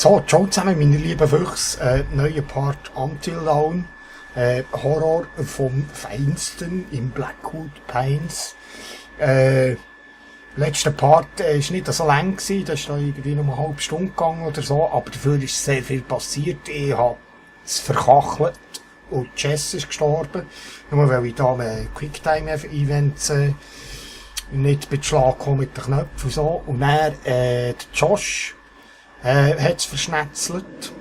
So, ciao zusammen, meine lieben Füchse. Neuer Part Until Dawn. Horror vom Feinsten im Blackwood Pines. Letzter Part war nicht so lang gewesen, das ist da irgendwie noch eine halbe Stunde gegangen oder so, aber dafür ist sehr viel passiert. Ich habe es verkachelt und Jess ist gestorben. Nur weil ich da Quicktime-Events nicht bei Schlag komme mit den Knöpfen und so. Und dann, der Josh hat es verschnetzelt,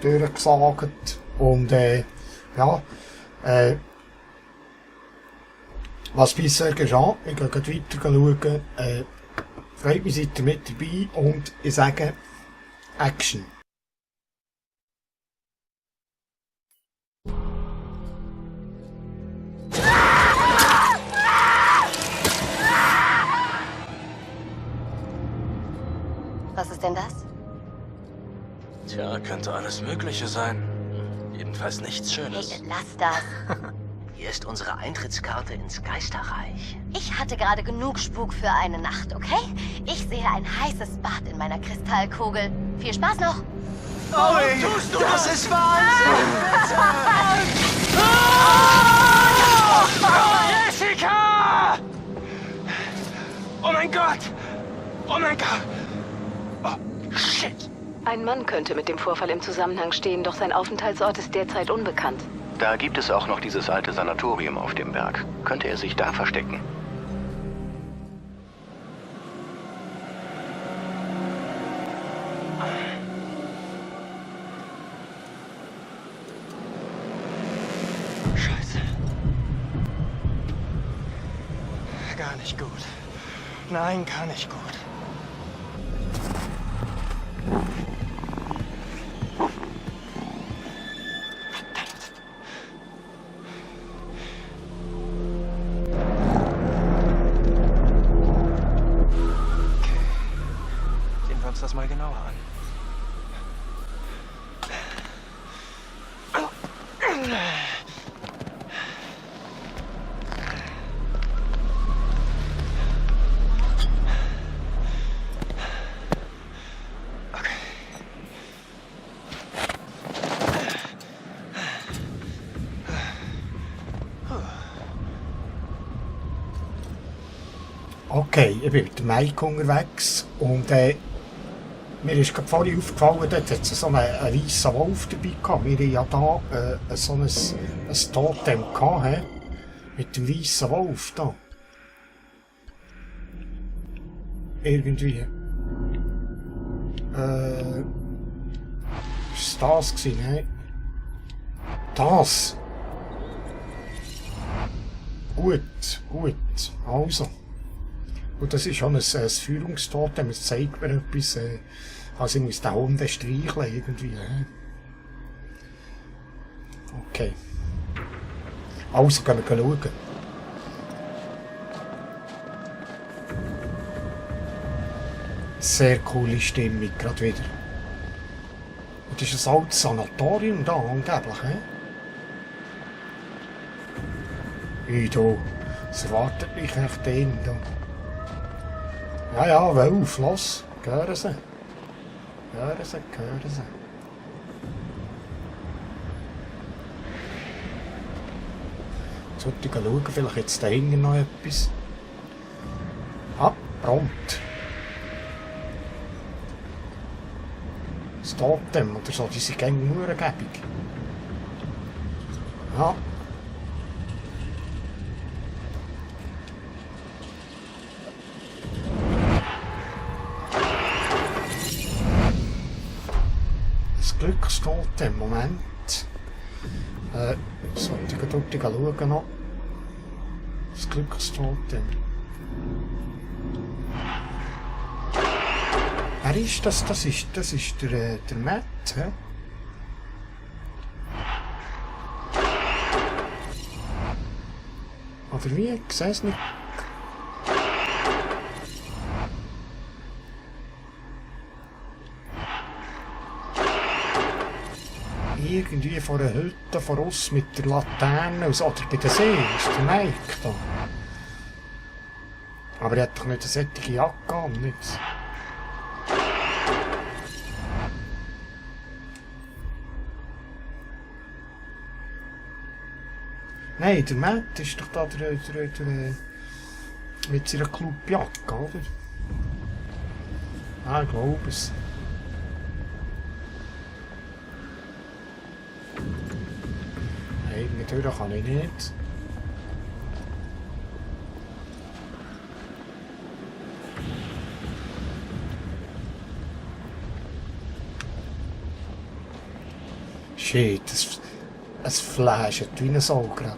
durchgesagt und ja, was bisher geschah, wir gehen weiter schauen, freut mich, seid ihr mit dabei und ich sage Action. Was ist denn das? Tja, könnte alles Mögliche sein. Jedenfalls nichts Schönes. Hey, lass das. Hier ist unsere Eintrittskarte ins Geisterreich. Ich hatte gerade genug Spuk für eine Nacht, okay? Ich sehe ein heißes Bad in meiner Kristallkugel. Viel Spaß noch! Oh, tust du das? Ist Wahnsinn! Jessica! Oh mein Gott! Oh mein Gott! Oh, shit! Ein Mann könnte mit dem Vorfall im Zusammenhang stehen, doch sein Aufenthaltsort ist derzeit unbekannt. Da gibt es auch noch dieses alte Sanatorium auf dem Berg. Könnte er sich da verstecken? Scheiße. Gar nicht gut. Nein, gar nicht gut. Das mal genauer an. Okay. Okay, ich bin mit dem Mike unterwegs und mir ist gerade vorhin aufgefallen, dort hat es so einen weißen Wolf dabei gehabt. Wir hatten ja da so ein Totem gehabt, mit dem weißen Wolf da. Irgendwie. Ist das gewesen, ne? Das! Gut, also. Und das ist schon ein Führungstotem, es zeigt mir etwas, also ich muss den Hund streicheln irgendwie. Okay. Also gehen wir schauen. Sehr coole Stimmung, gerade wieder. Und das ist ein altes Sanatorium da, angeblich, Hey du, es erwartet mich echt den da. Ja, Wolf, los, hören Sie. Hören Sie. Jetzt sollte ich schauen, vielleicht jetzt da hinten noch etwas. Ah, prompt. Das Totem oder so, die sind gerne nur gebig. Ja. Glückstotem, Moment. Sollte ich dort schauen noch. Das Glückstotem. Wer ist das? Das ist der Matt, hä? Oder wie? Ich sehe es nicht. Irgendwie vor einer Hütte von uns mit der Laterne oder bei der See ist der Mike da. Aber er hat doch nicht eine solche Jacke an, nicht? Nein, der Matt ist doch da mit seiner Clubjacke, oder? Ah, ich glaube es. Nein, mit Tür kann ich nicht. Shit, es flasht wie ein Sau gerade.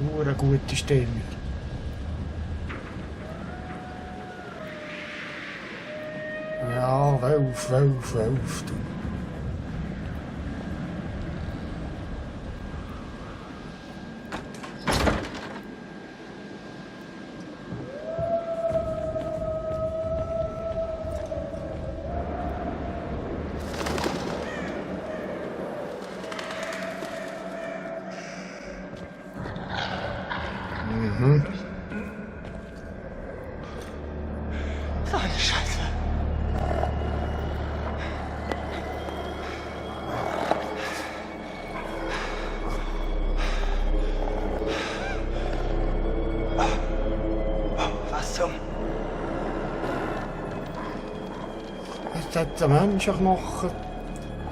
Nur eine gute Stimmung. Ja, Wölf. Du. So eine Scheiße. Was zum... Jetzt hat der Menschenknochen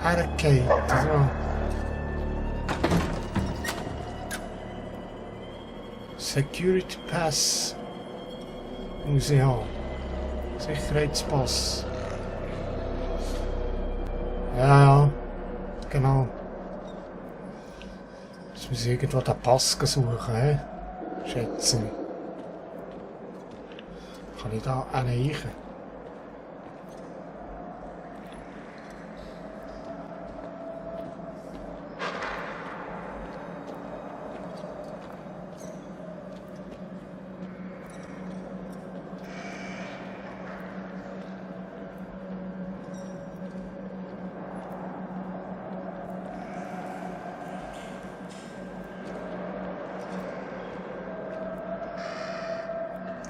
hergegeben. Also. Security Pass muss ich haben. Sicherheitspass. Ja, genau. Jetzt muss ich irgendwo den Pass suchen, he? Schätze ich. Kann ich da reichen?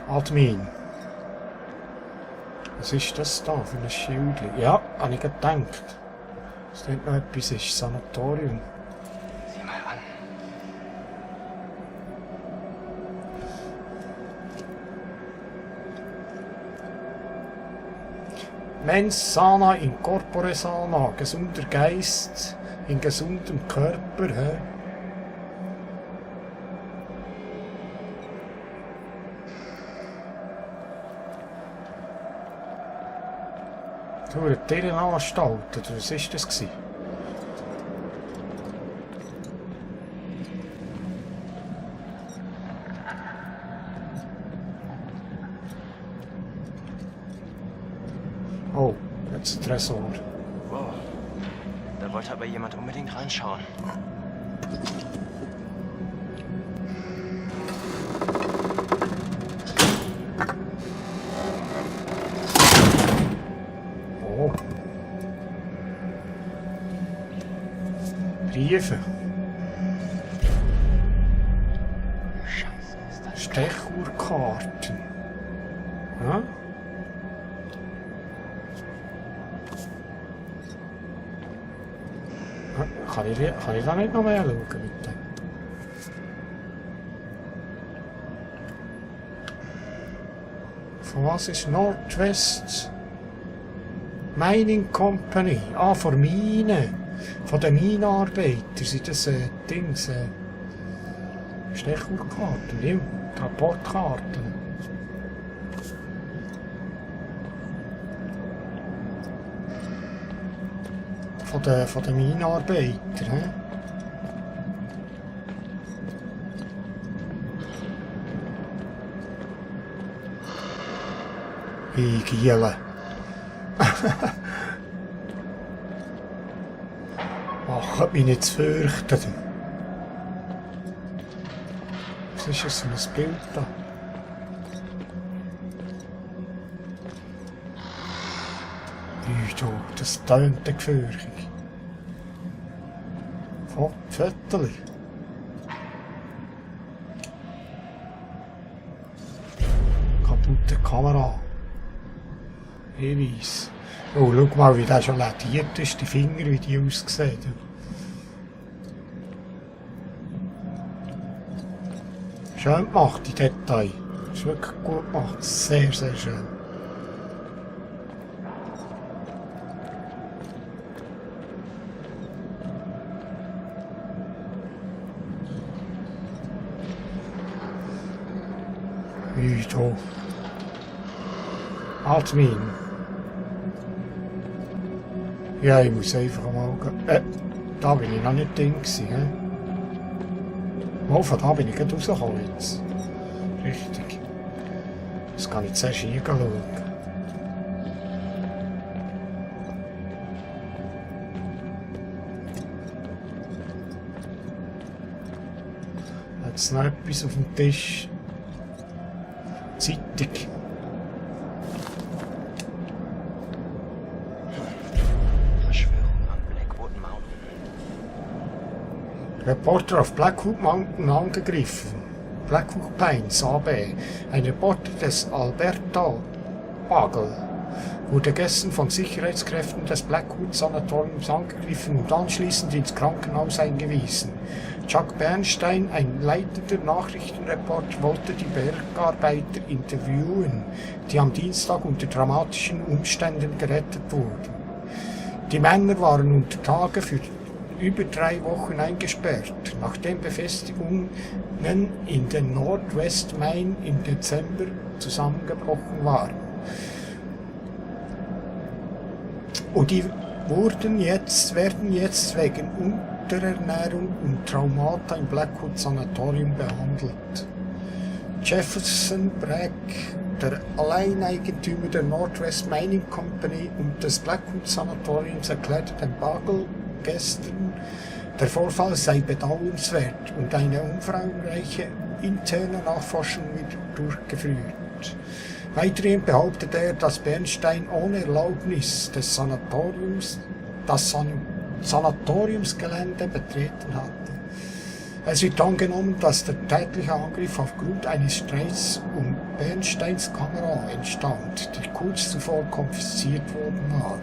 Admin. Was ist das da für ein Schild? Ja, habe ich gedacht. Dass dort noch etwas ist. Sanatorium. Sieh mal an. Mens sana in corpore sana. Gesunder Geist in gesundem Körper. He? Du, eine Tierenanstalt, oder was war das? Oh, jetzt ein Tresor. Wow. Da wollte aber jemand unbedingt reinschauen. Oh. Briefe. Scheiße, ist das... Stechuhrkarten. Ja? Kann ich da nicht noch mehr schauen, bitte? Von was ist Northwest Mining Company? Ah, von Minen. Von den Minenarbeitern sind das Dings. Stechuhrkarten, ja. Transportkarten. Von den Minenarbeitern, hä? Hey, Giele. Macht mich nicht zu fürchten. Was ist das für ein Bild da? Du, das tönt gefürchtig. Oh, Viertel. Kaputte Kamera. Hinweis. Oh, schau mal, wie der schon lediert ist, die Finger, wie die aussehen. Schön gemacht, die Details. Ist wirklich gut gemacht. Sehr, sehr schön. Hier. Admin. Ja, ich muss einfach mal... da bin ich noch nicht drin gewesen, hä? Von da bin ich gerade rausgekommen jetzt. Richtig. Das kann ich zuerst hier schauen. Jetzt noch etwas auf dem Tisch. Zeitung. Verschwörung an Blackwood Mountain. Reporter auf Blackwood Mountain angegriffen. Blackwood Pines AB. Ein Reporter des Alberta Bagel wurde gestern von Sicherheitskräften des Blackwood Sanatoriums angegriffen und anschließend ins Krankenhaus eingewiesen. Chuck Bernstein, ein leitender Nachrichtenreporter, wollte die Bergarbeiter interviewen, die am Dienstag unter dramatischen Umständen gerettet wurden. Die Männer waren unter Tage für über 3 Wochen eingesperrt, nachdem Befestigungen in den Northwest Maine im Dezember zusammengebrochen waren. Und die werden jetzt wegen Unterernährung und Traumata im Blackwood Sanatorium behandelt. Jefferson Bragg, der Alleineigentümer der Northwest Mining Company und des Blackwood Sanatoriums, erklärte dem Bagel gestern, der Vorfall sei bedauernswert und eine umfangreiche interne Nachforschung wird durchgeführt. Weiterhin behauptete er, dass Bernstein ohne Erlaubnis des Sanatoriums das Sanatoriumsgelände betreten hatte. Es wird angenommen, dass der tätliche Angriff aufgrund eines Streits um Bernsteins Kamera entstand, die kurz zuvor konfisziert worden war.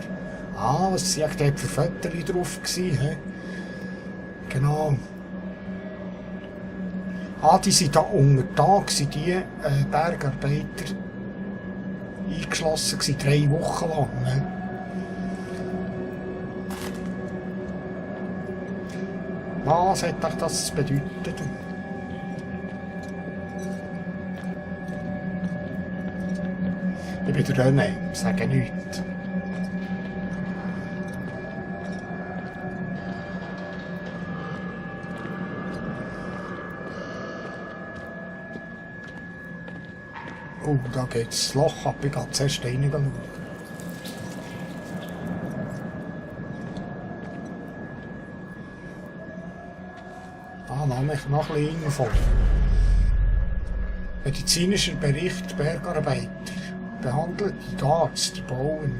Ah, was sie echt für Fotos drauf gewesen, hä? Genau. Ah, die sind da unter Tag, die Bergarbeiter eingeschlossen gewesen, 3 Wochen lang, hä? Was hat euch das zu bedeuten? Ich bin der René, sage nichts. Oh, da geht das Loch ab, ich gehe zuerst reinschauen. Noch ein bisschen Info. Medizinischer Bericht Bergarbeiter. Behandelt die Arzt, die Bauen.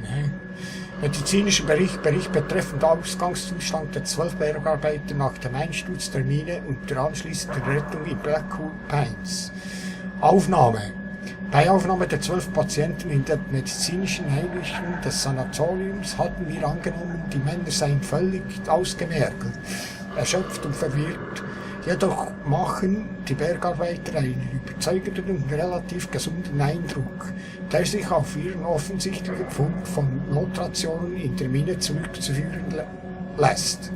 Medizinischer Bericht betreffend Ausgangszustand der 12 Bergarbeiter nach dem Einsturz der Mine und der anschließenden Rettung in Blackwood Pines. Aufnahme. Bei Aufnahme der 12 Patienten in der medizinischen Einrichtung des Sanatoriums hatten wir angenommen, die Männer seien völlig ausgemergelt, erschöpft und verwirrt. Jedoch machen die Bergarbeiter einen überzeugenden und relativ gesunden Eindruck, der sich auf ihren offensichtlichen Fund von Notrationen in der Mine zurückzuführen lässt.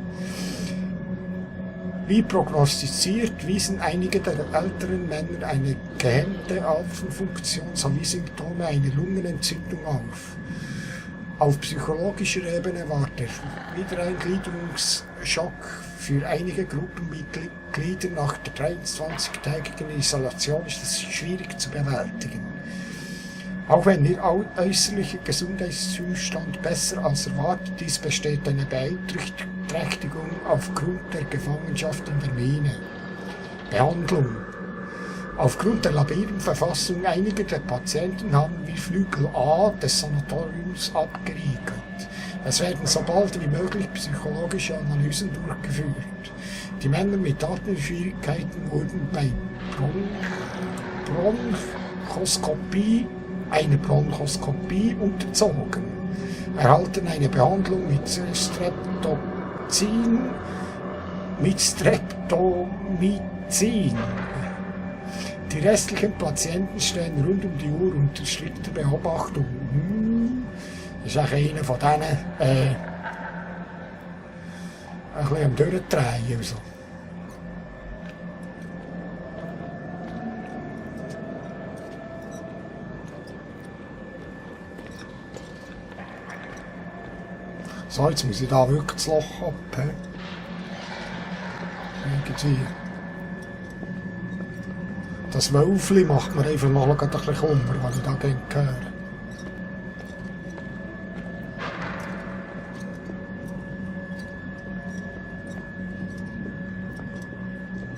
Wie prognostiziert wiesen einige der älteren Männer eine gehemmte Atemfunktion sowie Symptome einer Lungenentzündung auf. Auf psychologischer Ebene war der Wiedereingliederungsschock für einige Gruppenmitglieder nach der 23-tägigen Isolation ist es schwierig zu bewältigen. Auch wenn ihr äußerlicher Gesundheitszustand besser als erwartet ist, besteht eine Beeinträchtigung aufgrund der Gefangenschaft in der Mine. Behandlung. Aufgrund der labilen Verfassung einiger der Patienten haben wir Flügel A des Sanatoriums abgeriegelt. Es werden so bald wie möglich psychologische Analysen durchgeführt. Die Männer mit Atemschwierigkeiten wurden bei einer Bronchoskopie unterzogen, erhalten eine Behandlung mit Streptomycin. Die restlichen Patienten stehen rund um die Uhr unter strikter Beobachtung. Das ist eigentlich einer von denen, ein bisschen am Durchdrehen und so. So, jetzt muss ich da wirklich das Loch ab. Irgendwie. Das Wölfli macht mir einfach noch ein bisschen Kummer, was ich da gerne höre.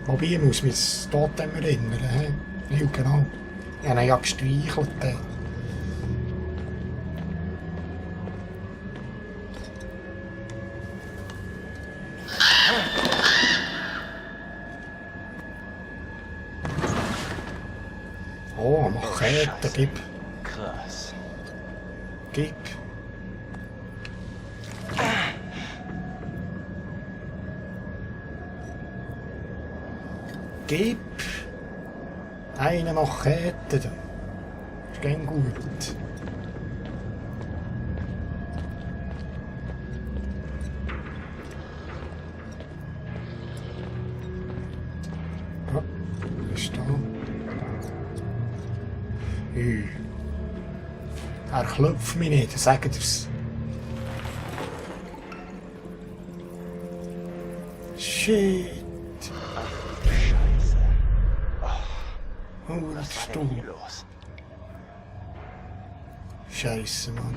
Wobei, ich muss mich das Totem erinnern. Ja, genau. Ich habe ihn ja gestreichelt. Oh, Machete, gib. Krass. Gib. Gib. Eine Machete. Das ist gern gut. Ja, was ist da? Er klopft mich nicht, sagt er's. Shit. Scheiße. Oh, das Was ist war denn dumm. hier los? Scheiße, Mann.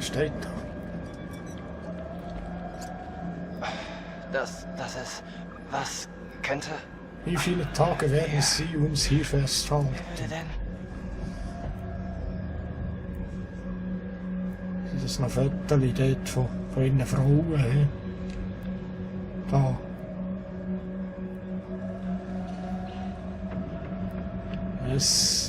Steht da. Das ist... Was könnte Wie viele Tage werden Sie uns hier festhalten? denn? Das ist noch Fotos dort von ihren Frauen. He? Da. Es.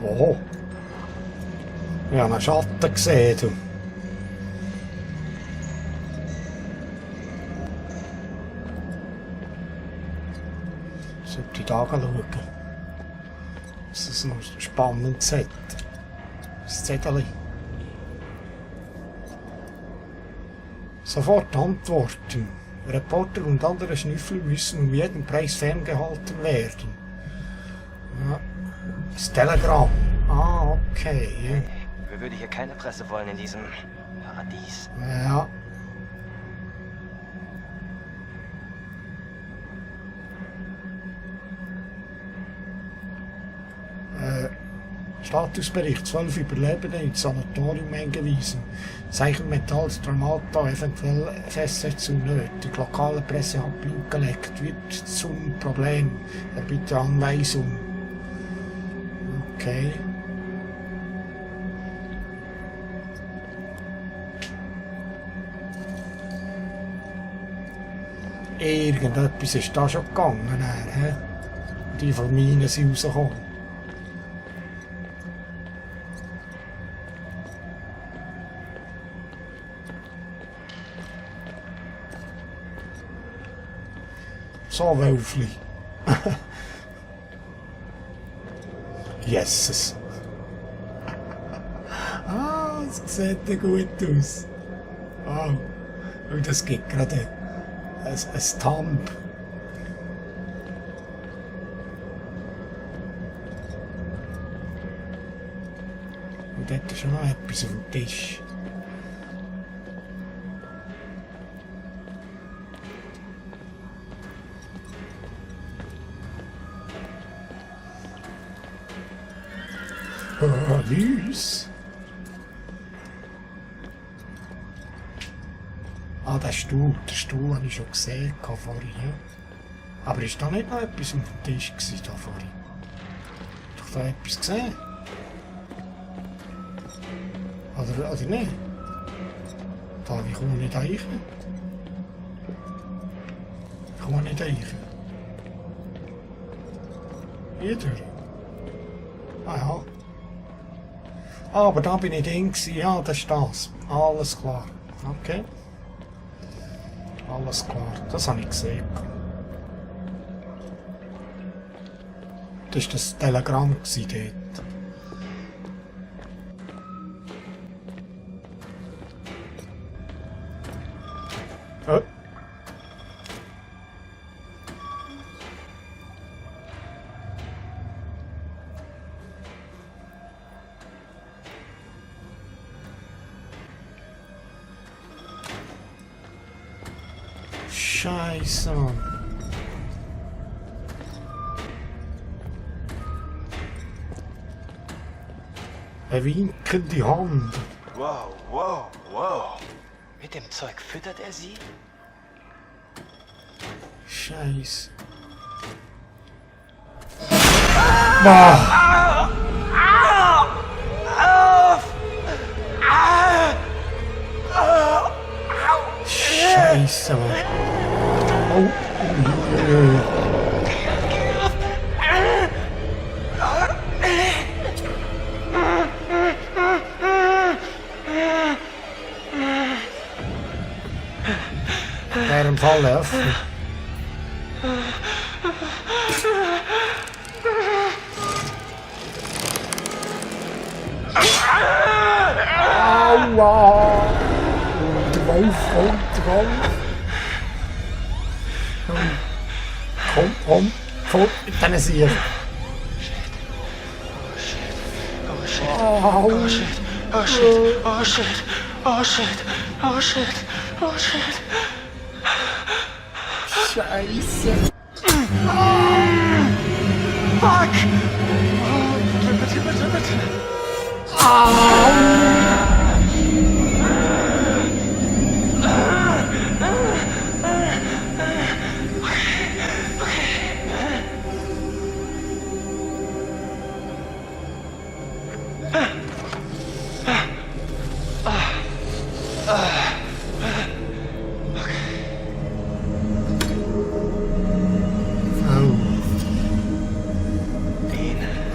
Oh. Ich habe einen Schatten gesehen. Du. Sollte ich da schauen. Das ist noch spannend. Das Zettel. Sofort antworten. Reporter und andere Schnüffel müssen um jeden Preis ferngehalten werden. Ja. Das Telegramm. Ah, okay. Wir würden hier keine Presse wollen in diesem Paradies. Ja. Statusbericht: 12 Überlebende ins Sanatorium eingewiesen. Zeichen Metalls Traumata, eventuell Festsetzung nötig. Lokale Presse hat Blut geleckt. Wird zum Problem. Erbitte Anweisung. Okay. Irgendetwas ist da schon gegangen. He? Die von Minen sind rausgekommen. So, Wölfli. Jesus. Ah, das sieht ja gut aus. Oh, und das gibt gerade ein Thumb. Und dort ist noch etwas auf dem Tisch. Lys. Ah, der Stuhl habe ich schon gesehen vorhin. Ja. Aber ist da nicht noch etwas auf dem Tisch gewesen, da vorhin? Doch da etwas gesehen? Oder nicht? Da, wie komme ich nicht rein? Ich komme nicht rein. Hier durch. Ah ja. Ah, aber da bin ich drin gewesen. Ja, das ist das. Alles klar. Okay. Alles klar. Das habe ich gesehen. Das war das Telegramm dort. Oh. Scheiße, Mann. Eine winkende Hand. Wow, wow, wow. Mit dem Zeug füttert er sie? Scheiße. Ah. Scheiße, Mann. Oh. Wäre im Fall öffnen. Aua! Der Wolf kommt, der Wolf. Komm, mit diesen Siegen. Oh shit, oh shit, oh shit, oh shit, oh shit, oh shit. Scheiße. Fuck! Oh, bitte. Au!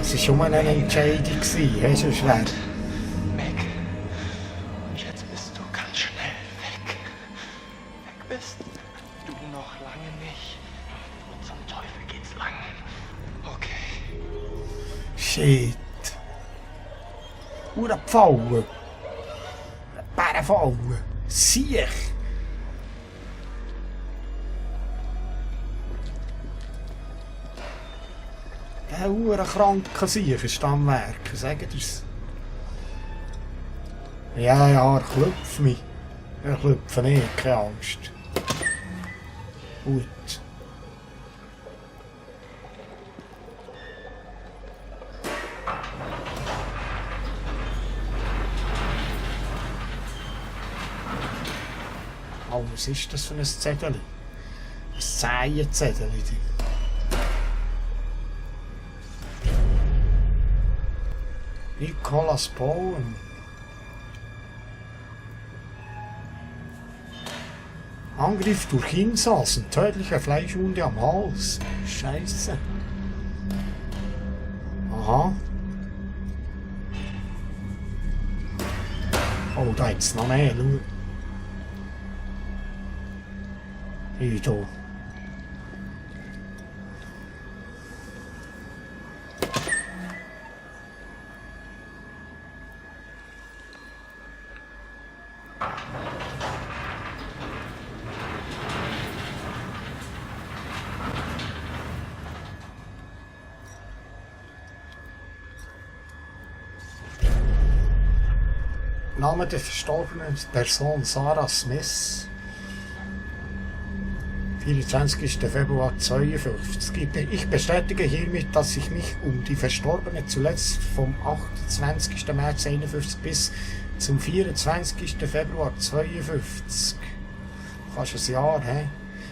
Es war schon mal eine Entscheidung, hast du schwer. Meg, jetzt bist du ganz schnell weg. Weg bist du noch lange nicht. Und zum Teufel geht's lang. Okay. Shit. Eine Pfaue. Eine Bärenfalle. Siech. Der kranke Siech ist am Werk, sagt ihr's. Ja, er klopft mich. Er klopft nicht, keine Angst. Gut. Oh, was ist das für ein Zettel? Ein Zähenzettel. Nicholas Bowen. Angriff durch Insassen, tödliche Fleischwunde am Hals. Scheiße. Aha. Oh, da jetzt noch mehr, schau. Hier, da. Name der verstorbenen Person Sarah Smith. 24. Februar 52. Ich bestätige hiermit, dass ich mich um die Verstorbene zuletzt vom 28. März 51 bis zum 24. Februar 52, fast ein Jahr,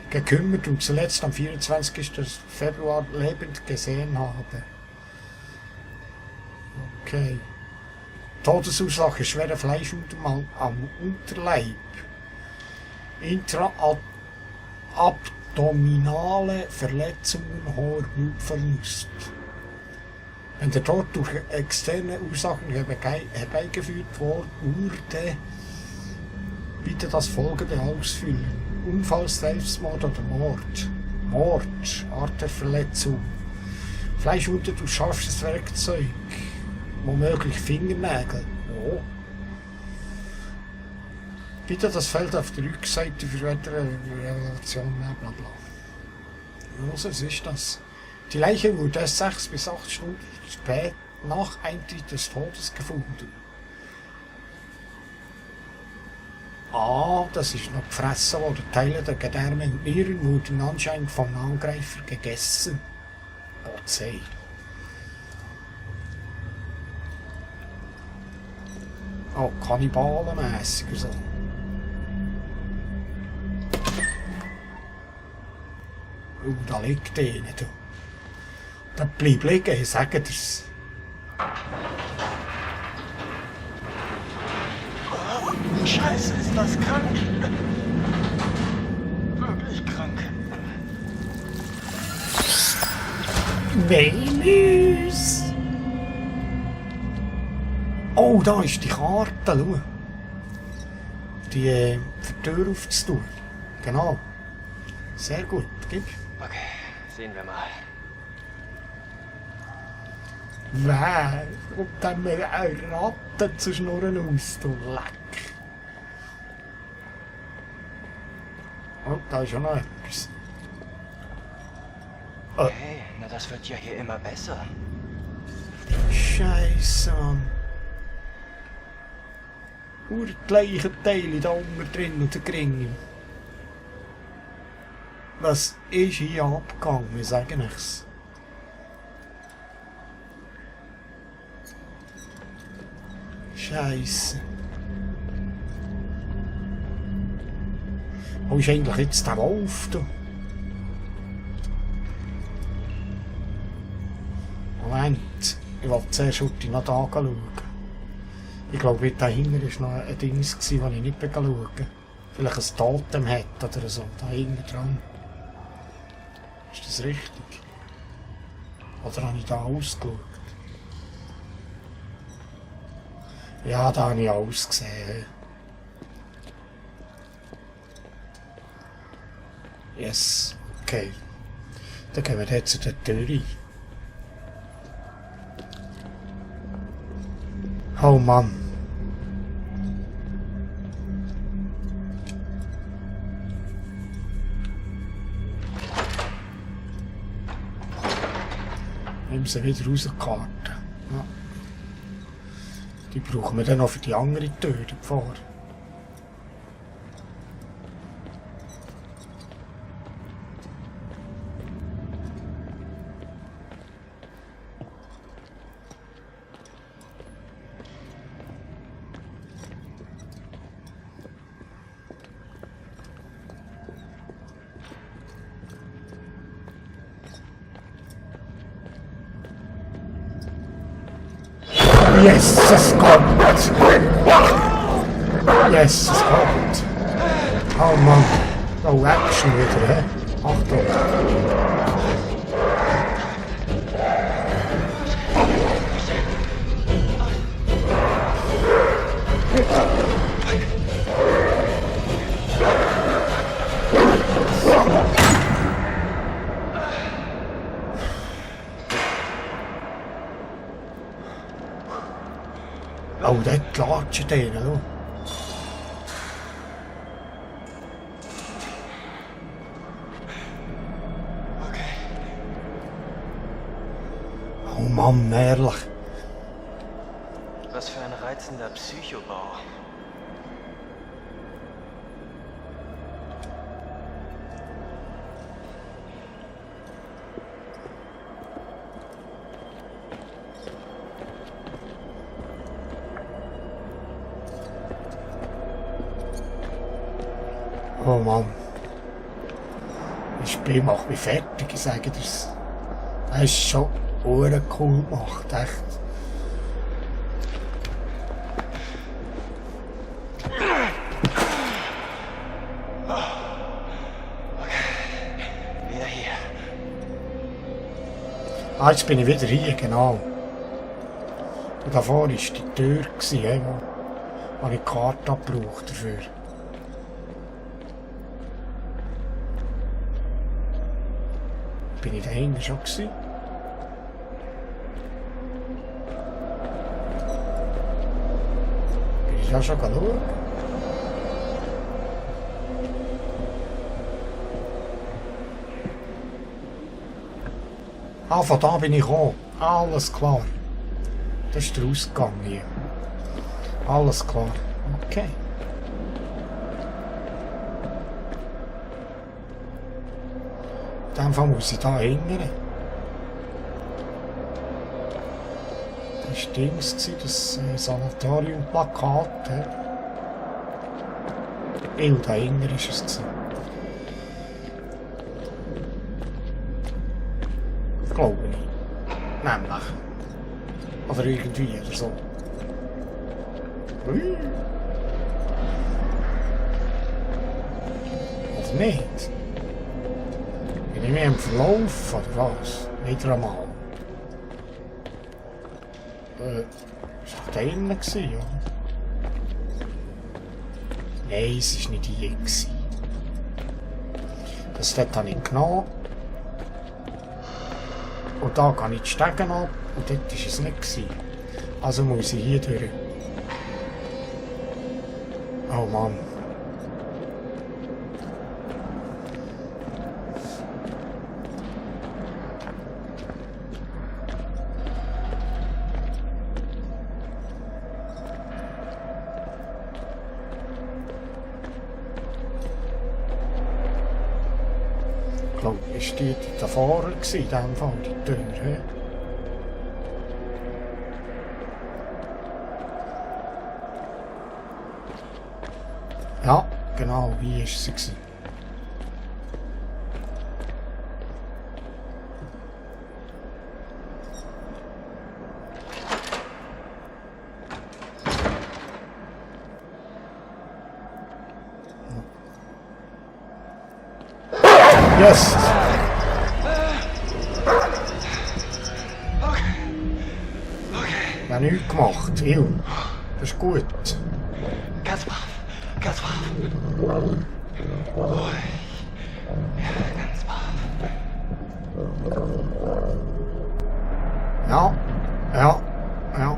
gekümmert und zuletzt am 24. Februar lebend gesehen habe. Okay. Todesursache schwerer Fleischuntermangel am Unterleib. Intraabdominale Verletzungen, hoher Blutverlust. Wenn der Tod durch externe Ursachen herbeigeführt wurde, bitte das folgende ausfüllen. Unfall, Selbstmord oder Mord. Mord, Art der Verletzung. Fleischwunde durch scharfes Werkzeug. Womöglich Fingernägel. Oh. Bitte das Feld auf der Rückseite für weitere Relationen, bla bla. Was ist das? Die Leiche wurde erst 6 bis 8 Stunden spät nach Eintritt des Todes gefunden. Ah, das ist noch gefressen worden. Teile der Gedärme und Nieren wurden anscheinend vom Angreifer gegessen. Botsei. Oh, kannibalenmässig oder so. Da liegt einer. Da bleib liegen, ich sage dir's. Oh, Scheiße, ist das krank. Wirklich krank. Venus! Oh, da ist die Karte, schau. Die für die Tür aufzutun. Genau. Sehr gut, gib. Okay, sehen wir mal. Wer kommt denn mir eine Ratte zu schnurren aus, du Leck? Oh, da ist auch noch etwas. Okay, na das wird ja hier immer besser. Scheisse, Mann. Die gleichen Teile da unten drin und der Gringe. Was ist hier abgegangen? Wir sagen nichts. Scheisse. Wo ist eigentlich jetzt der Wolf? Da? Moment, ich wollte zuerst noch da schauen. Ich glaube, da hinten war noch ein Ding, das ich nicht schauen konnte. Vielleicht ein Totem hat oder so, da hinten dran. Ist das richtig? Oder habe ich da ausgeschaut? Ja, da habe ich alles gesehen. Yes, okay. Dann gehen wir jetzt zu der Tür rein. Oh Mann. Nehmen sie wieder raus, die Karte. Ja. Die brauchen wir dann noch für die andere Tür davor. Yes, es kommt! Yes, es kommt! Oh Mann! Oh, Action wieder, hä? Achtung! Oh, dort latscht einer, schau. Okay. Oh Mann, ehrlich. Was für ein reizender Psychobau. Oh Mann. Das Spiel macht mich fertig, ich sage dir's. Das ist schon cool gemacht, echt. Wieder hier. Ah, jetzt bin ich wieder hier, genau. Und davor war die Tür, wo ich die Karte abgebraucht dafür. Bin ich da hinten schon gewesen? Bin ich da schon schauen? Ah, von da bin ich gekommen. Alles klar. Das ist der Ausgang hier. Alles klar. Okay. In dem Fall muss ich da hingern. Das war das Sanatorium-Plakat. Da hinten war es. Glaube ich. Nämlich. Oder irgendwie oder so. Ui. Oder nicht? Bin ich mehr im Verlauf oder was? Wieder einmal. Ist doch da innen gewesen, oder? Nein, es war nicht hier gewesen. Das dort habe ich genommen. Und da kann ich die Stege ab und dort war es nicht gewesen. Also muss ich hier durch. Oh Mann. Ich glaube, ist die da vorne gewesen, in dem Fall, die Tür. He? Ja, genau, hier war sie gewesen. Yes! Ja, nichts gemacht. Ew. Das ist gut. Ganz brav. Ganz brav. Ruhig. Ja, ganz brav. Ja. Ja. Ja.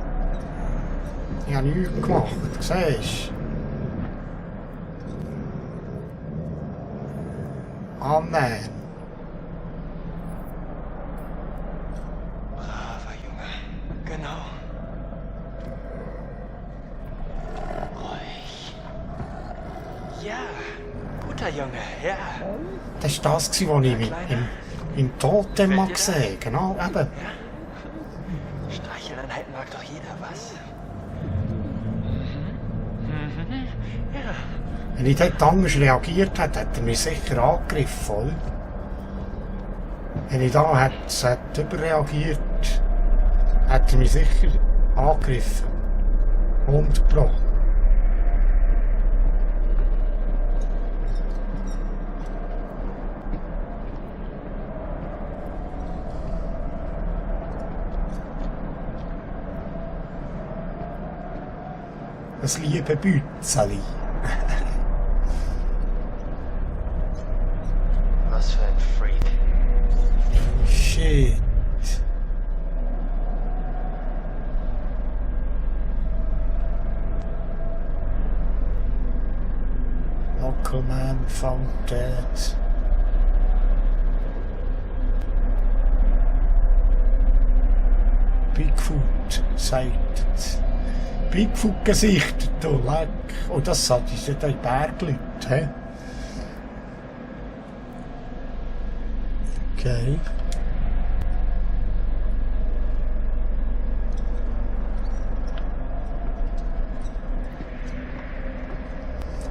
Ich habe nichts gemacht. Siehst du? Oh nein. Braver Junge. Genau. Ruhig. Ja, guter Junge, ja. Das war das, was ich im Totem mal gesehen habe. Genau, eben. Streicheleinheiten mag doch jeder, was? Ja. Wenn ich dort anders reagiert hätte, hätte er mich sicher angegriffen, oder? Wenn ich da hätte überreagiert, hätte er mich sicher angegriffen. 100%. Das liebe Bützeli. Was für ein Freak. Shit. Local man found dead. Bigfoot sighted. Bigfoot-Gesichter, du leck. Und das sind die Bergleute, hä? Okay.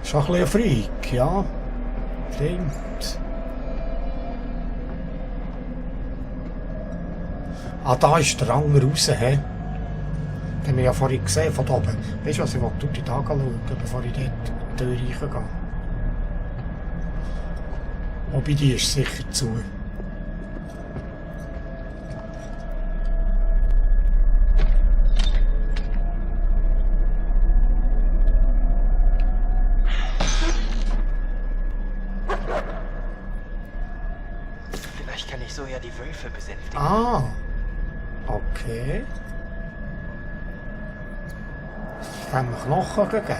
Ist auch ein bisschen ein Freak, ja. Stimmt. Ah, da ist der Anger raus, hä? Den haben wir ja vorhin gesehen, von da oben. Weißt du was, ich will durch die Tage schauen, bevor ich dort in die Tür reingehe. Wobei, die ist sicher zu. Vielleicht kann ich so ja die Wölfe besänftigen. Ah, okay. Es haben wir Knochen gegeben.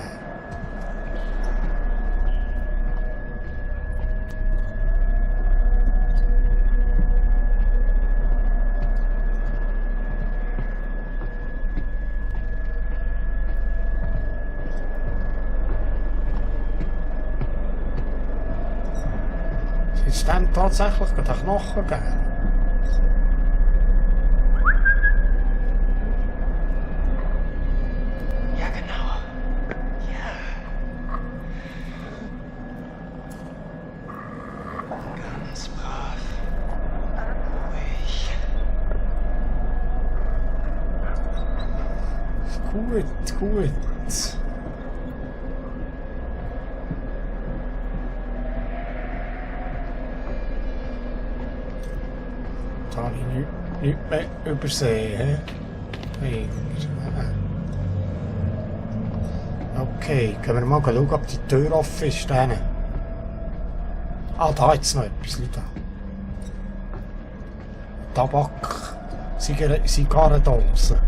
Ist dem tatsächlich den Knochen gegeben? Ja, genau. Ja. Ganz brav. Ruhig. Gut, gut. Da habe ich nichts mehr übersehen. Okay, können wir mal schauen, ob die Tür offen ist. Ah, da hat es noch etwas. Da. Tabak, Zigarrendose.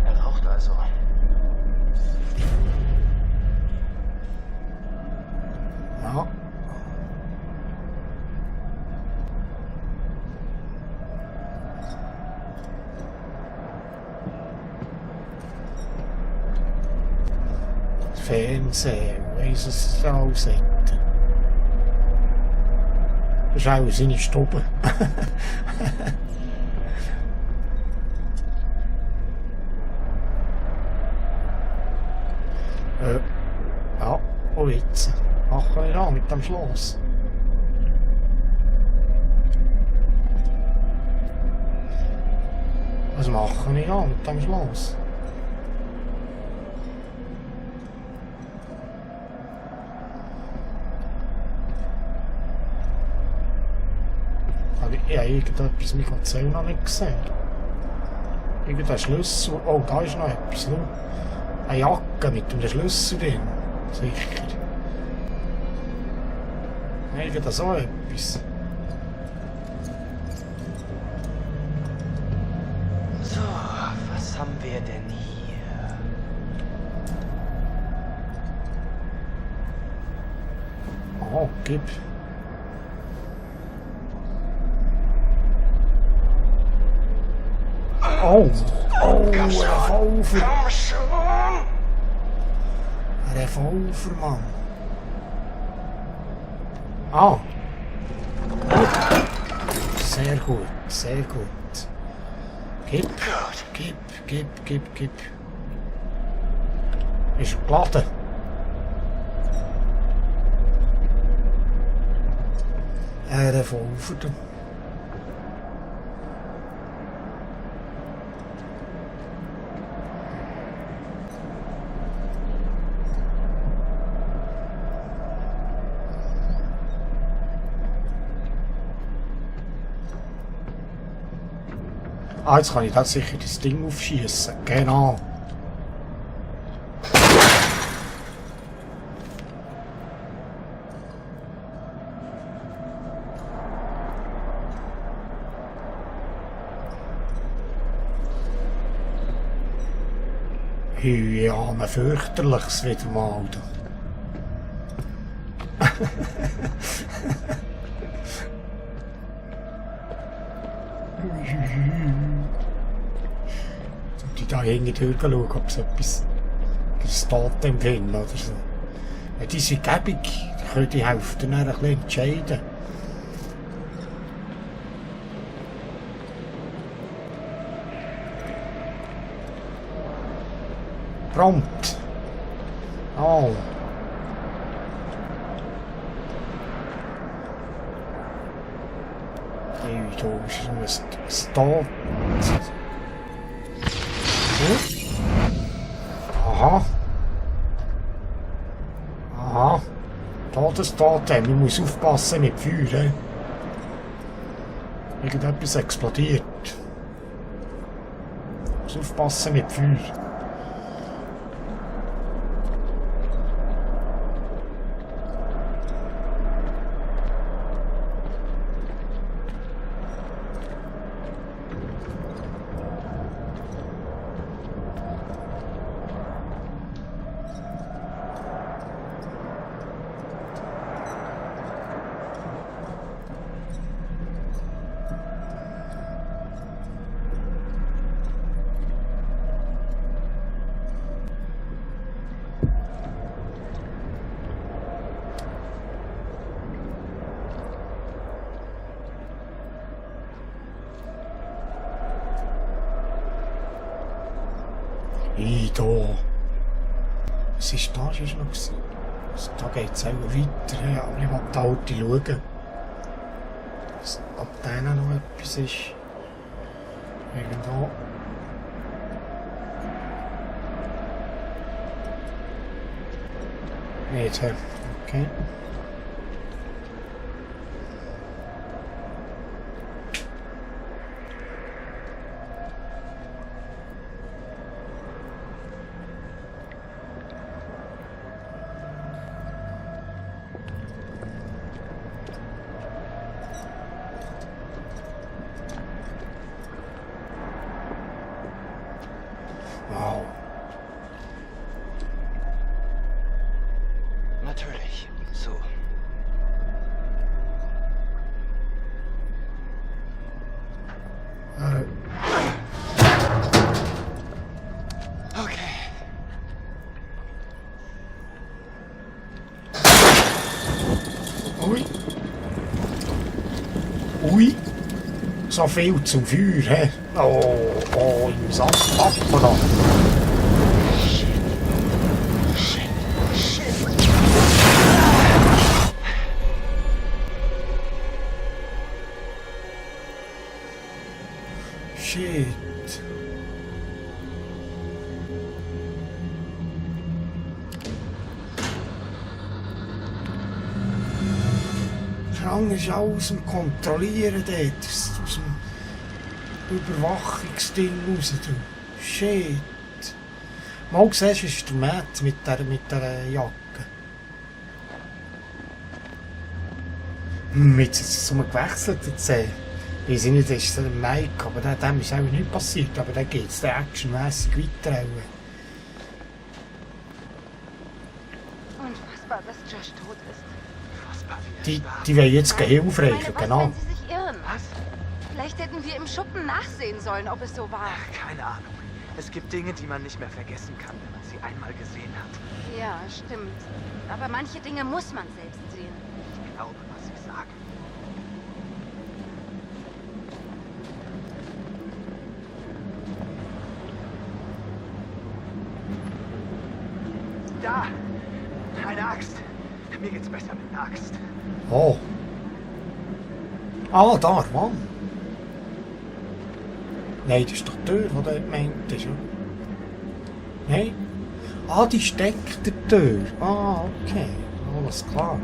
Er raucht also. Ja. Fernsehen, weiss es alles hätte. Das ist auch seine Stube. Ja, und jetzt machen wir an mit dem Schloss. Was machen wir an mit dem Schloss? Ich habe irgendetwas mit Erzähl noch nicht gesehen. Irgendein Schlüssel. Oh, da ist noch etwas. Ne? Eine Jacke mit einem Schlüssel drin. Sicher. Irgend so etwas. So, was haben wir denn hier? Oh, gib. Oh, Revolver. Komm schon! Revolver, Mann. Ah. Sehr gut, sehr gut. Gib, gib. Ist geladen. Revolver. Ah, jetzt kann ich da sicher das Ding aufschießen. Genau. Ja, ein fürchterliches wieder mal. da hinten durchschauen, ob es etwas das Totem finden oder so. Ja, die sind gäbig, da können die Hälfte dann ein bisschen entscheiden. Prompt. Oh. Hey, da ist ein Stop. Aha. Aha. Todestotem. Ich muss aufpassen mit Feuer. Irgendetwas explodiert. Ich muss aufpassen mit Feuer. Da. Was ist da schon noch gewesen? Also, da geht es auch weiter. Ja, aber ich will da halt schauen. Ob da noch etwas ist. Irgendwo. Nicht, okay. Wow. Natürlich. So. Okay. Ui. Ui. So viel zum Feuer, hä? Oh, ich muss alles packen da. Shit. Schrank ist alles am Kontrollieren dort. Aus dem Überwachungsding raus. Shit. Mal siehst du, ist der Matt mit der Jacke. Jetzt ist es so gewechselt. Ich weiß nicht, das ist der Mike, aber dem ist eigentlich nicht passiert. Aber dann geht es actionmässig weiter. Unfassbar, dass Josh tot ist. Die wollen jetzt Hilfe reichen, Was, genau. wenn sie sich irren? Was? Vielleicht hätten wir im Schuppen nachsehen sollen, ob es so war. Keine Ahnung. Es gibt Dinge, die man nicht mehr vergessen kann, wenn man sie einmal gesehen hat. Ja, stimmt. Aber manche Dinge muss man selbst sehen. Ich glaube, was sie sagen. Da! Eine Axt! Mir geht's besser mit einer Axt. Oh. Ah, da, Mann. Nein, das ist doch die Tür, die dort gemeint ist, oder? Nein? Ah, die steckt der Tür. Ah, okay. Alles klar.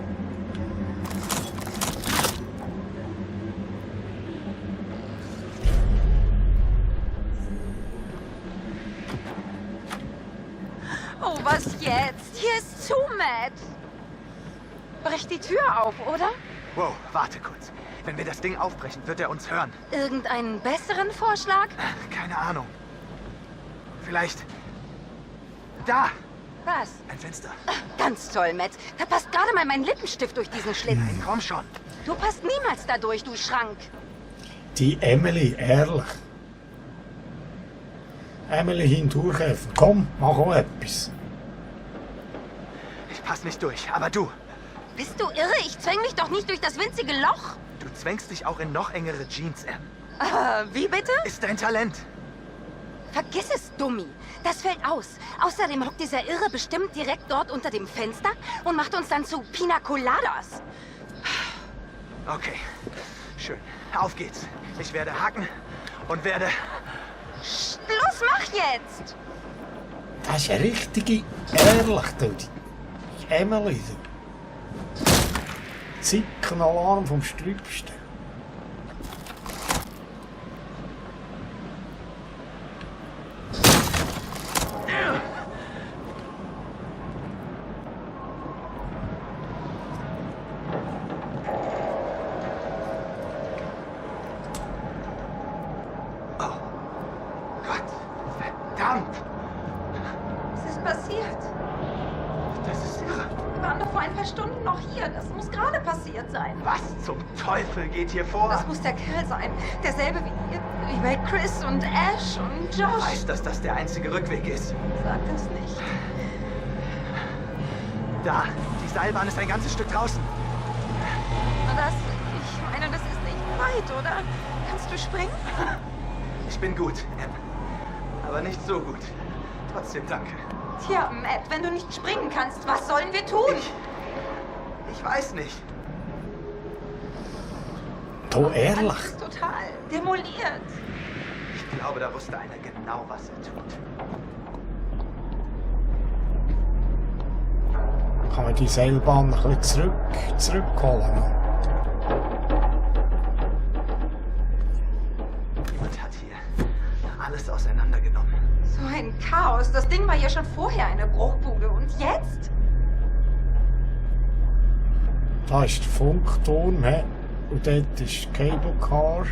Oh, was jetzt? Hier ist zu, Matt. Brech die Tür auf, oder? Wow, warte kurz. Wenn wir das Ding aufbrechen, wird er uns hören. Irgendeinen besseren Vorschlag? Keine Ahnung. Vielleicht... Da! Was? Ein Fenster. Ganz toll, Matt. Da passt gerade mal mein Lippenstift durch diesen Schlitz. Nein, komm schon. Du passt niemals da durch, du Schrank. Die Emily, ehrlich. Emily hindurchhelfen. Komm, mach auch etwas. Ich pass nicht durch, aber du. Bist du irre? Ich zwäng mich doch nicht durch das winzige Loch. Du zwängst dich auch in noch engere Jeans, Em. Wie bitte? Ist dein Talent. Vergiss es, Dummi. Das fällt aus. Außerdem hockt dieser Irre bestimmt direkt dort unter dem Fenster und macht uns dann zu Pina Coladas. Okay, schön. Auf geht's. Ich werde hacken und werde... Los, mach jetzt! Das ist eine richtige, ehrlich, du. Die Emily, du. Zickenalarm vom Sträubsten. Verdammt! Was ist passiert? Das ist irre. Wir waren doch vor ein paar Stunden noch hier. Das muss gerade passiert sein. Was zum Teufel geht hier vor? Das muss der Kerl sein. Derselbe wie bei Chris und Ash und Ich Josh. weiß, dass das der einzige Rückweg ist. Sag das nicht. Da, die Seilbahn ist ein ganzes Stück draußen. Ich meine, das ist nicht weit, oder? Kannst du springen? Ich bin gut, Em. Aber nicht so gut. Trotzdem danke. Tja, Matt, wenn du nicht springen kannst, was sollen wir tun? Ich weiß nicht. Du, ehrlich. Das ist total demoliert. Ich glaube, da wusste einer genau, was er tut. Kann man die Seilbahn ein bisschen zurückholen? Jemand hat hier alles auseinandergenommen. So ein Chaos. Das Ding war ja schon vorher eine Bruchbude. Und jetzt? Da ist der Funkturm, he? Und dort ist Cable Car.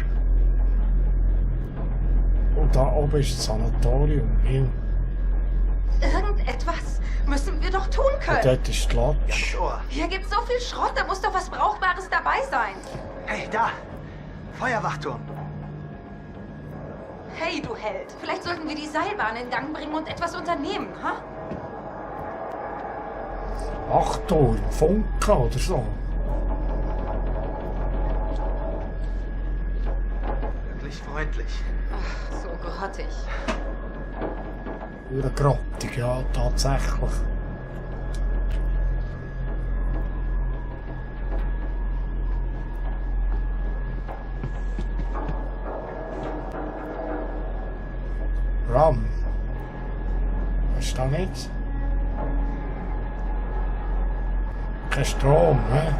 Und da oben ist das Sanatorium. Irgendetwas müssen wir doch tun Und können. dort ist die Lodge. Ohr. Hier gibt's so viel Schrott, da muss doch was Brauchbares dabei sein. Hey, da! Feuerwachturm. Hey, du Held. Vielleicht sollten wir die Seilbahn in Gang bringen und etwas unternehmen, ha? Wachturm, Funke oder so. Wirklich freundlich. Ach, so grottig. Oder grottig, ja, tatsächlich. Ram. Ist da nichts? Kein Strom, hä?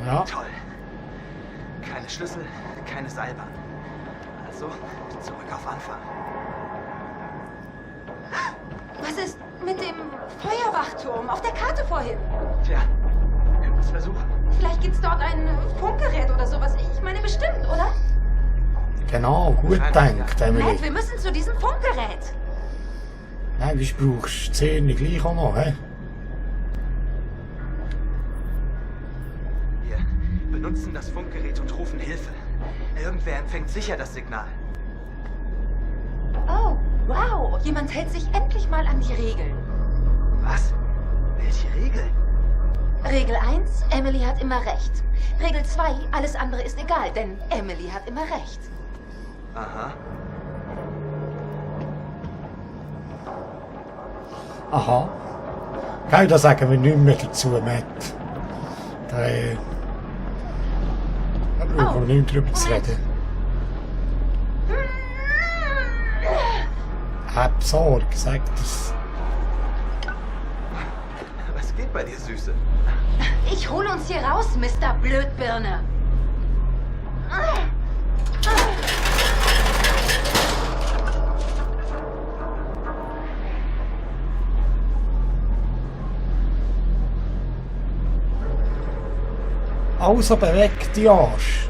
Ja. Toll. Keine Schlüssel, keine Seilbahn. Also, zurück auf Anfang. Was ist mit dem Feuerwachturm auf der Karte vorhin? Tja, können wir es versuchen. Vielleicht gibt's dort ein Funkgerät oder sowas. Ich meine bestimmt, oder? Genau, gut gedacht, Matt, Emily. wir müssen zu diesem Funkgerät. Nein, du brauchst die Zähne gleich auch noch, hä? Wir benutzen das Funkgerät und rufen Hilfe. Irgendwer empfängt sicher das Signal. Oh, wow. Jemand hält sich endlich mal an die Regeln. Was? Welche Regeln? Regel 1, Emily hat immer recht. Regel 2, alles andere ist egal, denn Emily hat immer recht. Aha. Aha. Gell, da sagen wir nicht mehr dazu, Matt. Da brauchen wir nicht drüber zu reden. Hab Sorge, sag das. Was geht bei dir, Süße? Ich hole uns hier raus, Mr. Blödbirne. Also bewegt die Arsch.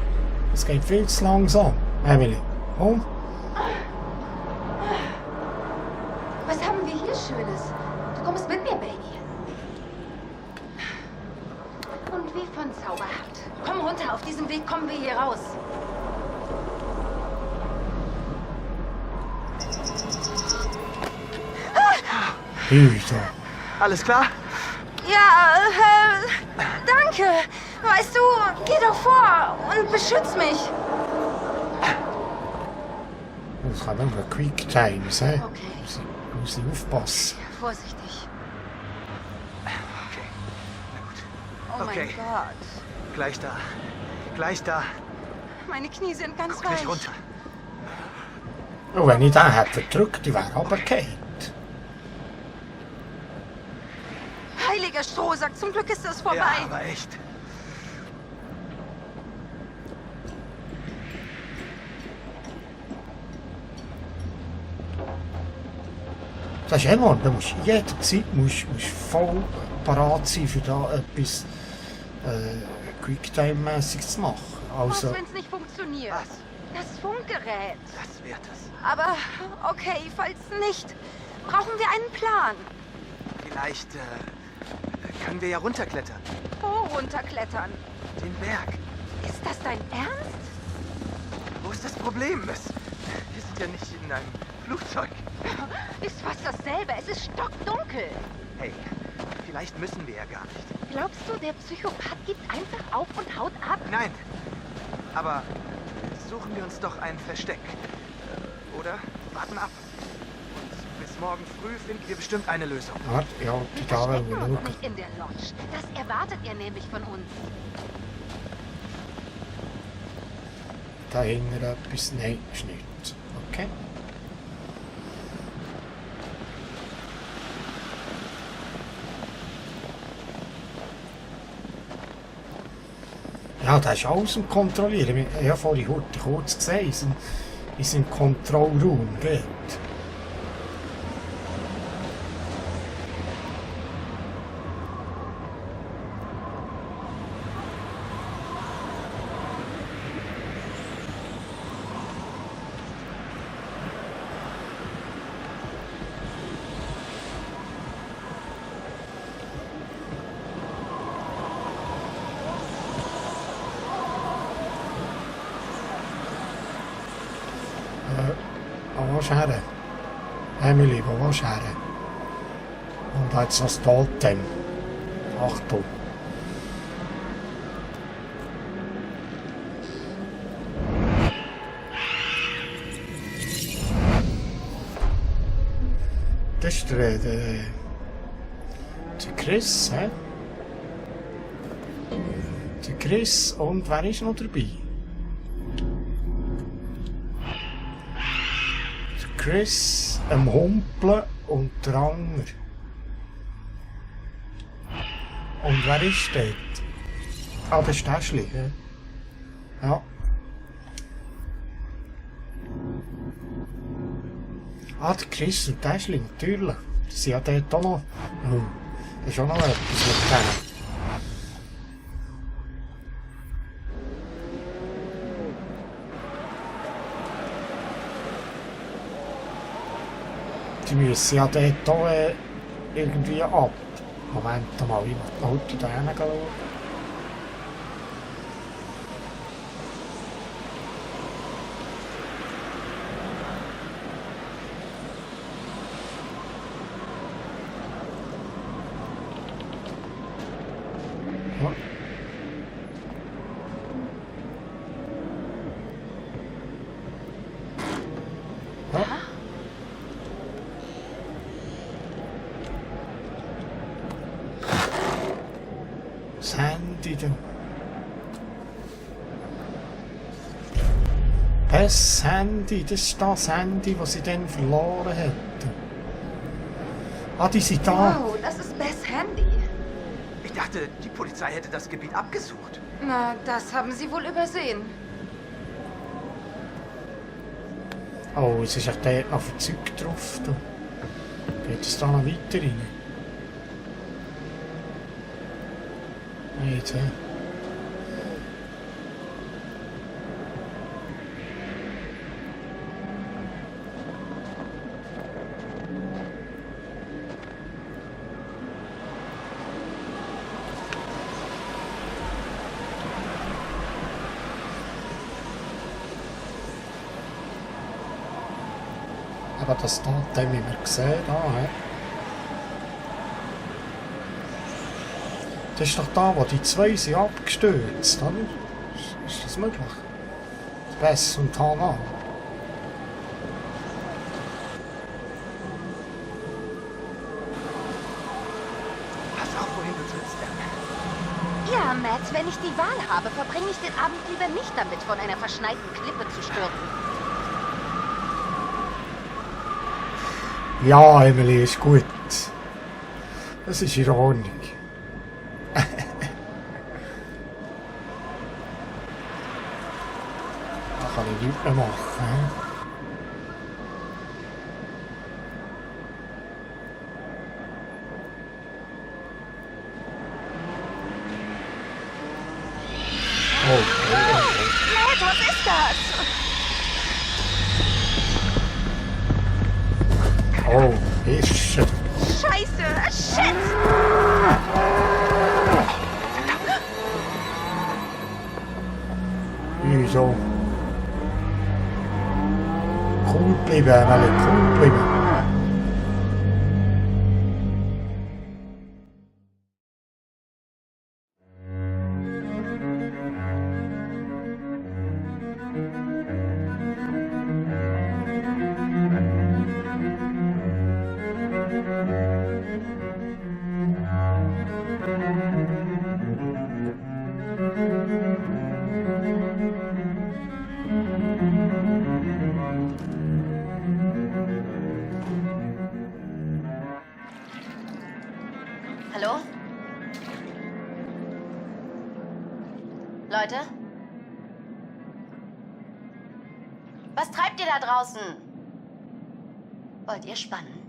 Es geht viel zu langsam. Emily, komm. Was haben wir hier Schönes? Du kommst mit mir, Baby. Und wie von Zauberhand. Komm runter, auf diesem Weg kommen wir hier raus. Hüder. Alles klar? Ja, danke. Weißt du, geh doch vor und beschütz mich. Das kann nur Quick Times, hä? Okay. Muss ich aufpassen. Vorsichtig. Okay. Na gut. Oh Okay. mein Gott. Gleich da. Gleich da. Meine Knie sind ganz Guck nicht weich. runter. Und wenn ich den hätte verdrückt, die wäre runtergefallen. Heiliger Strohsack, zum Glück ist das vorbei. Ja, aber echt. Das ist immer, da musst du jederzeit voll parat sein, für da etwas Quicktime-mäßig zu machen. Was, Also, wenn es nicht funktioniert? Was? Das Funkgerät. Das wird es. Aber, okay, falls nicht, brauchen wir einen Plan. Vielleicht können wir ja runterklettern. Wo runterklettern? Den Berg. Ist das dein Ernst? Wo ist das Problem? Wir sind ja nicht in einem Flugzeug. Ist fast dasselbe. Es ist stockdunkel. Hey, vielleicht müssen wir ja gar nicht. Glaubst du, der Psychopath gibt einfach auf und haut ab? Nein. Aber suchen wir uns doch ein Versteck. Oder? Warten ab. Und bis morgen früh finden wir bestimmt eine Lösung. warte, ja, Wir die da verstecken uns schauen. doch nicht in der Lodge. Das erwartet ihr nämlich von uns. Da hinten etwas. Nein, ist nicht. Okay. Ja, das ist alles am Kontrollieren. Ich habe vorhin kurz gesehen, wir sind im Kontrollraum. Geht. Wo willst du her? Emily, wo willst du her? Und da jetzt das Totem. Achtung. Das ist der Chris, hä? Der Chris und wer ist noch dabei? Chris, am Humpeln und der andere. Und wer ist dort? Ah, das ist Täschli. Ja. Ah, der Chris und Täschli, natürlich. Die sind ja dort auch noch. Oh, das ist auch noch etwas mit denen. Die müssen ja dort auch irgendwie ab. Moment mal, ich muss mal heute da hinschauen. Ja. Ja. Das Handy da. Das Handy, das ist das Handy, das sie dann verloren hätten. Ah, die sind da. Wow, das ist Beths Handy. Ich dachte, die Polizei hätte das Gebiet abgesucht. Na, das haben sie wohl übersehen. Oh, es ist echt dort noch verzückt drauf. Da. Geht es da noch weiter rein? Nicht, hä? Aber das Totem, wie wir gesehen haben, Das ist doch da, wo die zwei sind abgestürzt, oder? Ist das möglich? Bess und Hannah. Pass auf, wohin du trittst, Em. Ja, Matt, wenn ich die Wahl habe, verbringe ich den Abend lieber nicht damit, von einer verschneiten Klippe zu stürzen. Ja, Emily, ist gut. Das ist in Ordnung. Da kann ich nichts mehr machen. Matt, was ist das? Oh, ist er. Scheiße! Shit! Wieso? Cool bleiben, Emily, cool bleiben. Hallo? Leute? Was treibt ihr da draußen? Wollt ihr spannen?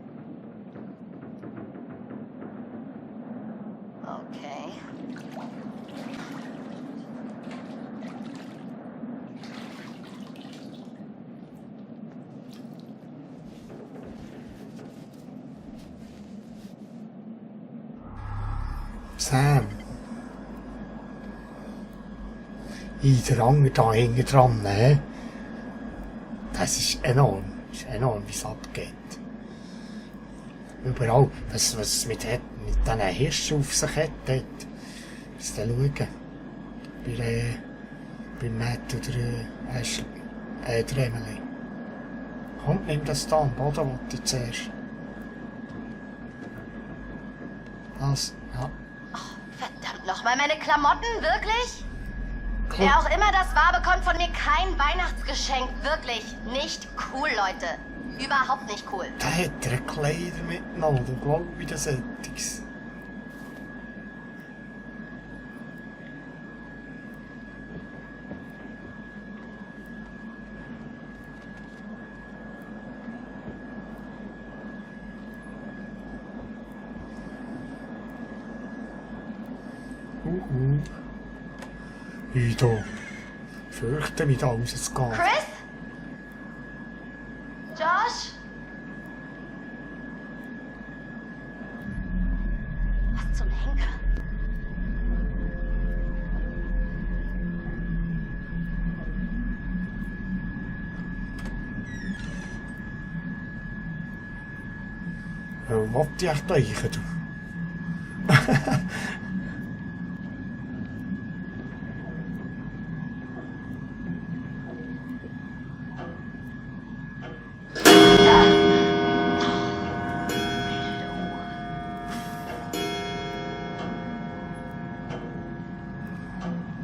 Okay. Sam. Der andere da hinten dran, ne? Das ist enorm. Das ist enorm, wie es abgeht. Überall, was es mit diesen Hirschen auf sich hat, dort. Müsst ihr schauen. Bei Matt oder Ashley. Der Emily. Kommt, nimm das da am Boden, wollte ich zuerst. Das, ja. Verdammt nochmal, meine Klamotten, wirklich? Wer auch immer das war, bekommt von mir kein Weihnachtsgeschenk. Wirklich nicht cool, Leute. Überhaupt nicht cool. Da hat er Kleider mitgenommen, du glaubst, wie das etwas. Ich da. Fürchte mich da rauszugehen. Chris? Josh? Was zum Henker? Was wollte ich da reichen, du?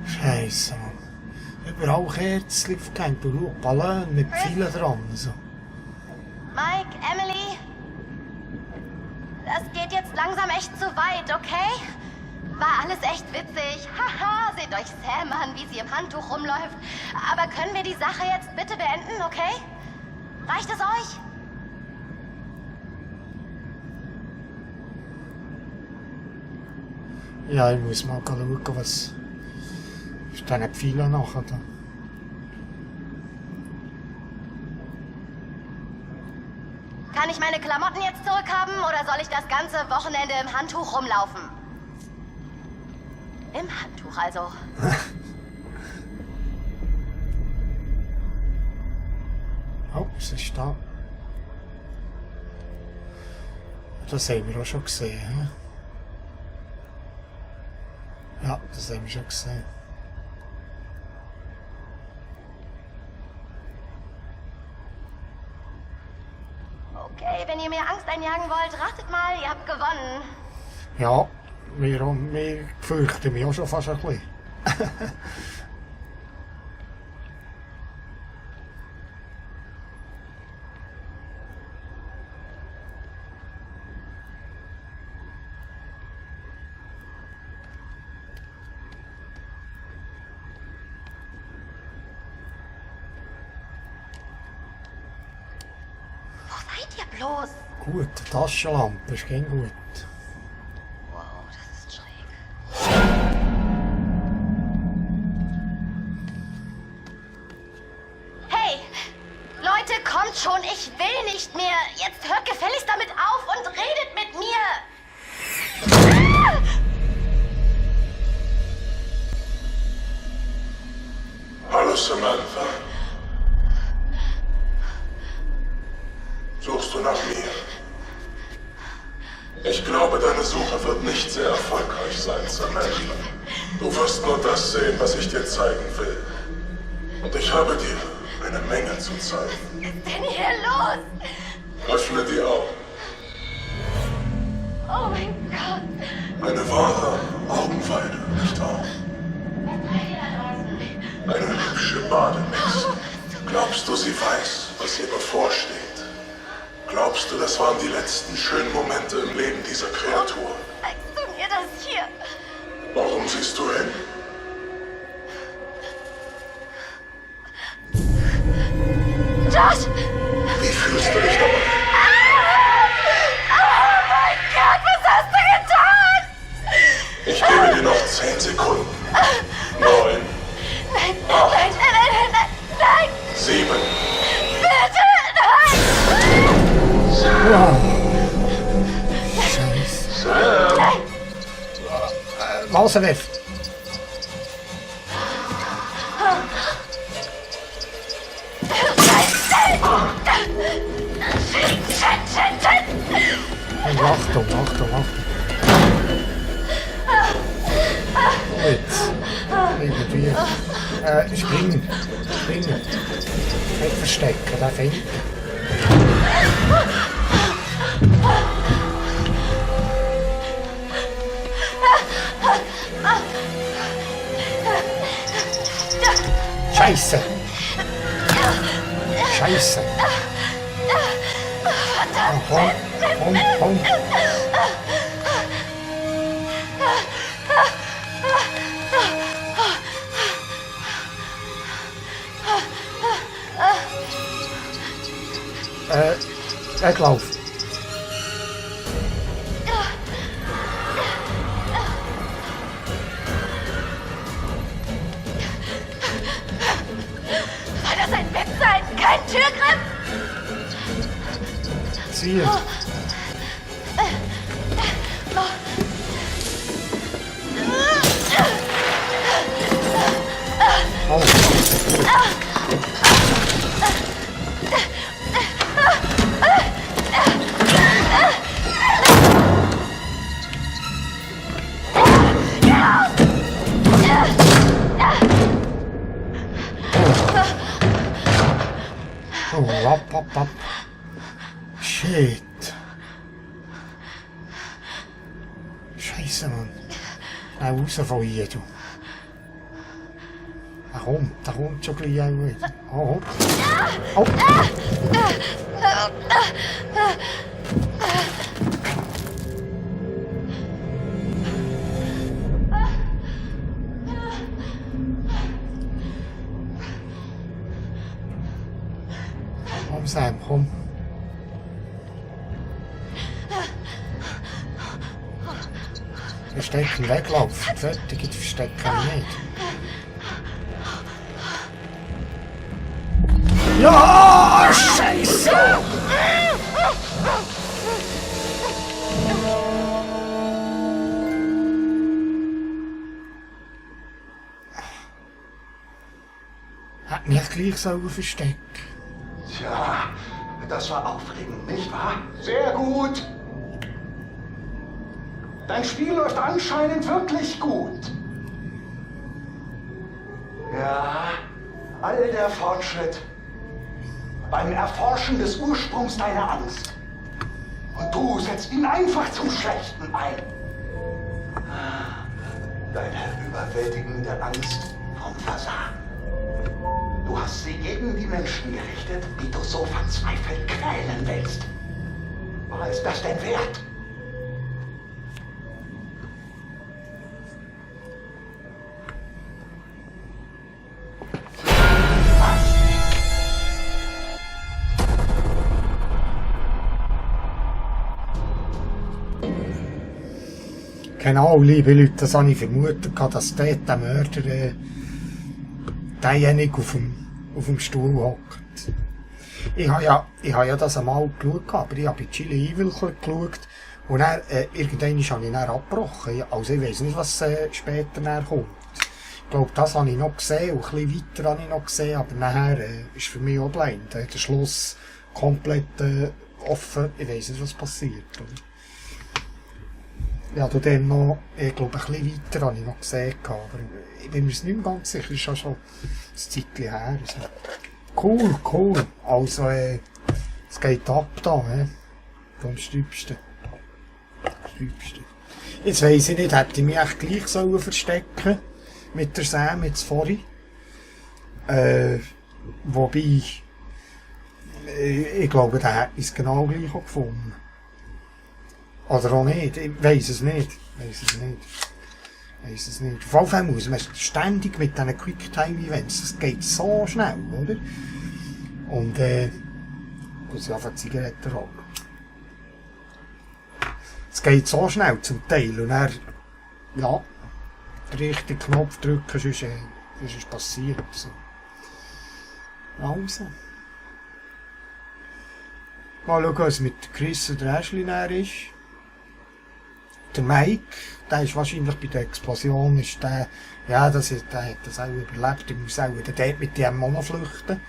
Scheiße, Mann. Überall Kerzen aufgehängt und Ballon mit Pfeilen dran. So. Mike, Emily? Das geht jetzt langsam echt zu weit, okay? War alles echt witzig. Haha, seht euch Sam an, wie sie im Handtuch rumläuft. Aber können wir die Sache jetzt bitte beenden, okay? Reicht es euch? Ja, ich muss mal schauen, was ist diesen Pfeilen nachher da. Kann ich meine Klamotten jetzt zurückhaben oder soll ich das ganze Wochenende im Handtuch rumlaufen? Im Handtuch also. Oh, was ist da? Das haben wir auch schon gesehen. He? Ja, das haben wir schon gesehen. Okay, wenn ihr mir Angst einjagen wollt, ratet mal, ihr habt gewonnen. Ja, wir fürchten mich auch schon fast ein bisschen. Wo seid ihr bloß? Gut, Taschenlampe ist kein gut. Wow, das ist schräg. Hey, Leute, kommt schon, ich will nicht mehr. Jetzt hört gefälligst damit auf und redet mit mir. Hallo Samantha. Suchst du nach mir? Ich glaube, deine Suche wird nicht sehr erfolgreich sein, Samantha. Du wirst nur das sehen, was ich dir zeigen will. Und ich habe dir eine Menge zu zeigen. Was ist denn hier los? Öffne die Augen. Oh mein Gott. Eine wahre Augenweide, nicht wahr? Eine hübsche Bademix. Glaubst du, sie weiß, was ihr bevorsteht? Glaubst du, das waren die letzten schönen Momente im Leben dieser Kreatur? Zeigst du mir das hier? Warum siehst du hin? Josh! Wie fühlst du dich dabei? Oh mein Gott, was hast du getan? Ich gebe dir noch 10 Sekunden. 9, Nein, nein, nein, nein, nein, nein! 7. Bitte, nein! Scheiße. Nein! Wasserwerf. Und Achtung, Achtung, Achtung. Jetzt. Irgendwie. Springen. Springen. Nicht verstecken, da fängt. Scheiße. Scheiße. Komm, komm, komm. Weglauf. Soll das ein Witz sein? Kein Türgriff? Ziel. Oh. Oh, wap. Shit. Scheiße, Mann. Schnell raus von hier, du. Da kommt schon gleich auch wieder. Oh, oh. Komm, Sam, komm. Verstecken, weglaufen. Fertig, jetzt verstecken nicht. Ja, Scheiße! Hat mich gleich so versteckt. Tja, das war aufregend, nicht wahr? Sehr gut. Dein Spiel läuft anscheinend wirklich gut. Ja, all der Fortschritt beim Erforschen des Ursprungs deiner Angst. Und du setzt ihn einfach zum Schlechten ein. Deine überwältigende Angst vom Versagen. Du hast sie gegen die Menschen gerichtet, die du so verzweifelt quälen willst. War es das denn wert? Genau, liebe Leute, das habe ich vermutet, dass dort der Mörder derjenige auf dem Stuhl hockt. Ich habe ja das einmal geschaut, aber ich habe bei Chile Evil geschaut und dann, irgendwann habe ich dann abgebrochen. Also ich weiss nicht, was später kommt. Ich glaube, das habe ich noch gesehen und ein bisschen weiter habe ich noch gesehen, aber nachher ist für mich auch blind. Der Schluss komplett offen, ich weiss nicht, was passiert. Oder? Ja, dann noch, ich glaube, ein bisschen weiter habe ich noch gesehen, aber ich bin mir nicht mehr ganz sicher, das ist auch schon ein Zeitchen her. Also, cool. Also, es geht ab da, vom Stübsten. Jetzt weiss ich nicht, hätte ich mich echt gleich sollen verstecken mit der Sam jetzt vorhin. Wobei, ich glaube, da hätte ich es genau gleich auch gefunden. Oder auch nicht, ich weiss es nicht. Auf jeden Fall muss man ständig mit diesen Quicktime-Events, das geht so schnell, oder? Und, muss ich einfach Zigaretten rauchen. Es geht so schnell zum Teil und dann, ja, den richtigen Knopf drücken, sonst ist es passiert. So. Also. Mal schauen, was mit Chris und Ashley näher ist. Der Mike, der ist wahrscheinlich bei der Explosion, der hat das auch überlebt, der muss auch dort mit dem Mann flüchten.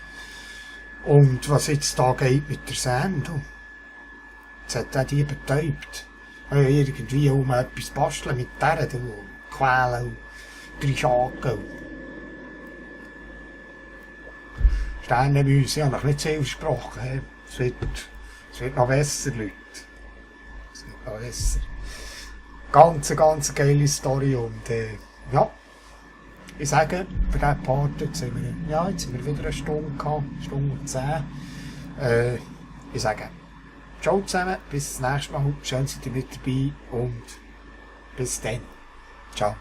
Und was jetzt da geht mit der Sam, du. Jetzt hat er die betäubt. Irgendwie um etwas basteln mit der, du, quälen und 3 Schaken. Sternenmäuse, ich habe noch nicht sehr versprochen. Es wird noch besser, Leute. Es wird noch besser. Ganz geile Story und ja, ich sage, für diesen Part jetzt sind wir wieder eine Stunde gehabt, Stunde und 10. Ich sage, ciao zusammen, bis das nächste Mal, schön seid ihr mit dabei und bis dann, ciao.